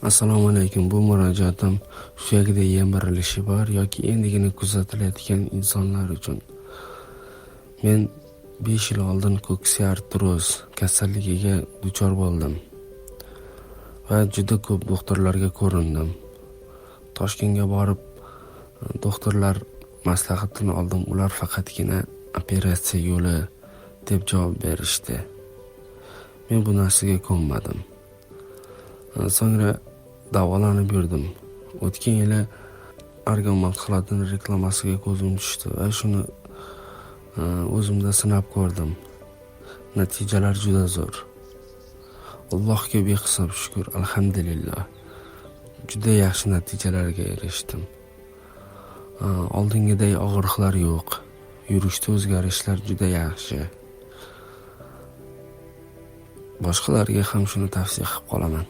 Assalomu alaykum. Bu murojaatim suyagida yemirilishi bor yoki endigina kuzatilayotgan insonlar uchun. Men 5 yil oldin koksiartroz kasalligiga duchor bo'ldim va juda ko'p doktorlarga ko'rindim. Toshkentga borib, doktorlar maslahatini oldim. Ular faqatgina operatsiya yo'li deb javob berishdi. Men bu narsaga ko'nmadim. So'ngra davolanib yurdim. O'tgan yili Argon mahsulotini reklamasiga ko'zim tushdi va shuni o'zimda sinab ko'rdim. Natijalar juda zo'r. Allohga behisob shukur, alhamdulillah. Juda yaxshi natijalarga erishdim. Oldingiday og'riqlar yo'q. Yurishda o'zgarishlar juda yaxshi. Boshqalarga ham shuni tavsiya qilib qolaman.